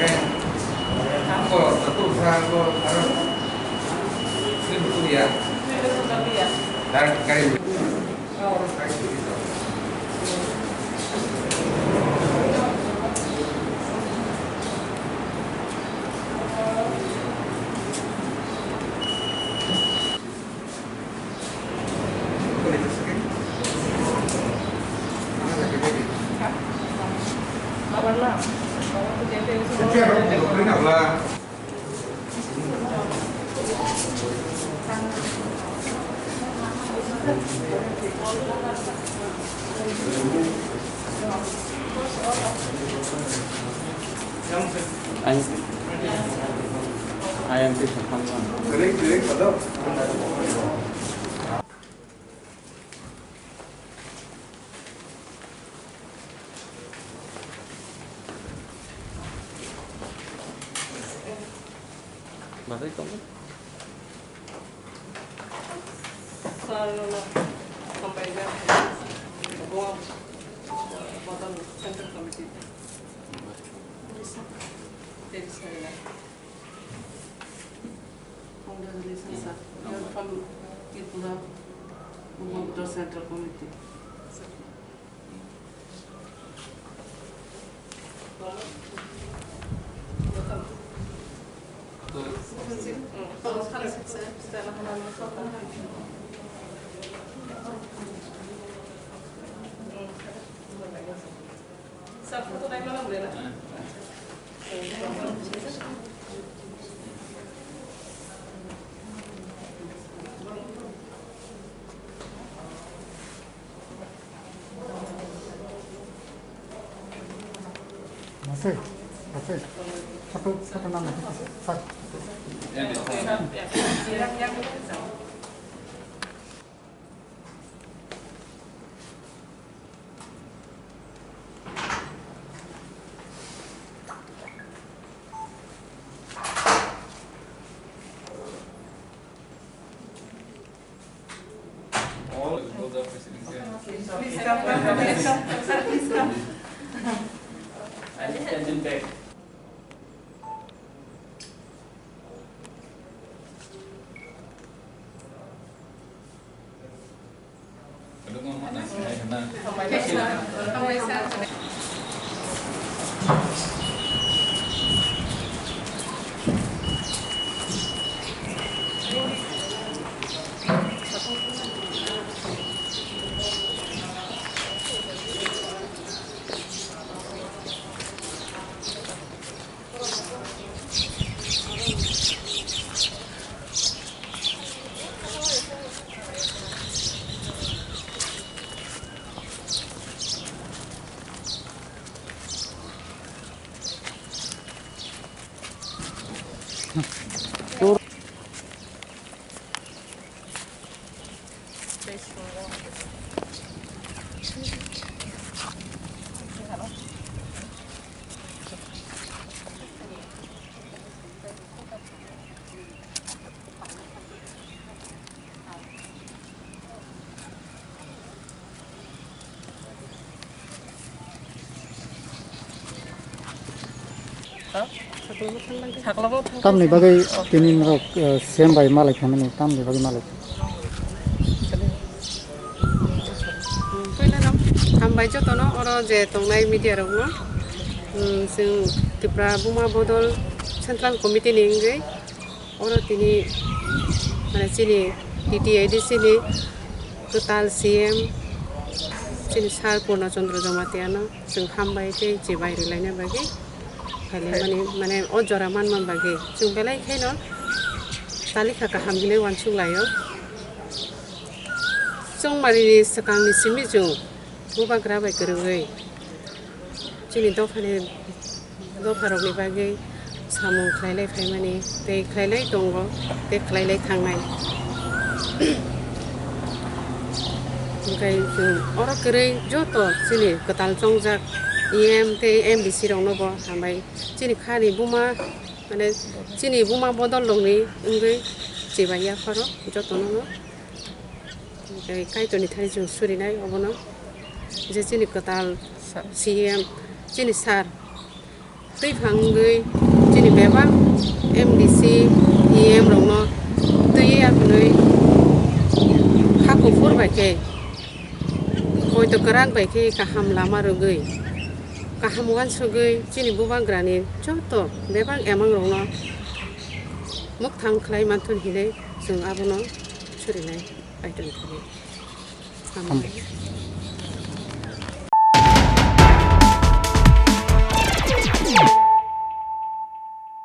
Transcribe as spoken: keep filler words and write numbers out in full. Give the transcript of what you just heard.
I am, I am patient. Bazai tongo. Sir, no, no. Hambai jak. Bo, bo, Central Committee. Teri sir. Congratulations, sir. You are from Tripura Bumabodol Central Committee. Masai, masai. Satu, satu nama. Satu. All will go the facility. Please come, please come, sir, please come. I just stand in back. Tamni bagwi tini norok, eh, C M bai malai khaimani, tamni bagwi malai? Hambai jotono oro je tongnai media rokno, um, chwng Tripura Buma Bodol Central Committee ni wngwi oro tini, mane, chini T T A D C ni kwtal C M chini sir Purna Chandra Jamatia no chwng hambai tei chibai rwlaina bagwi phailaimani, mane, o jora manma bagwi chwng belai kheno talikha kaham hinwi uansuk laio. Chongmari ni swkang ni simi chwng bubagra bai kwrwngwi chini dophani, dopharokni bagwi samung khlailai phaimani tei khlailai tongo tei khlailai thangnai. Hwnkhe chwng oro kwrwi joto chini kwtal chongjak E M tei M D C rokno bo hambai, chini khani buma, mane, chini buma bodol rokni wngwi chibai yapharo jotono no. Tei Kaitorni thani chwng surinai obono, je chini kwtal C M, chini sir Twi phang wngwi chini bebak M D C, E M rokno twiwi aphunwi ha kuphur bai khe, poito kwrak bai khe kaham lama rwgwi, kaham uansugwi chini bubagrani joto bebak emang rokno mukthang khlai manthun hinwi chwng abono surinai. Kaitor thani. Hambai.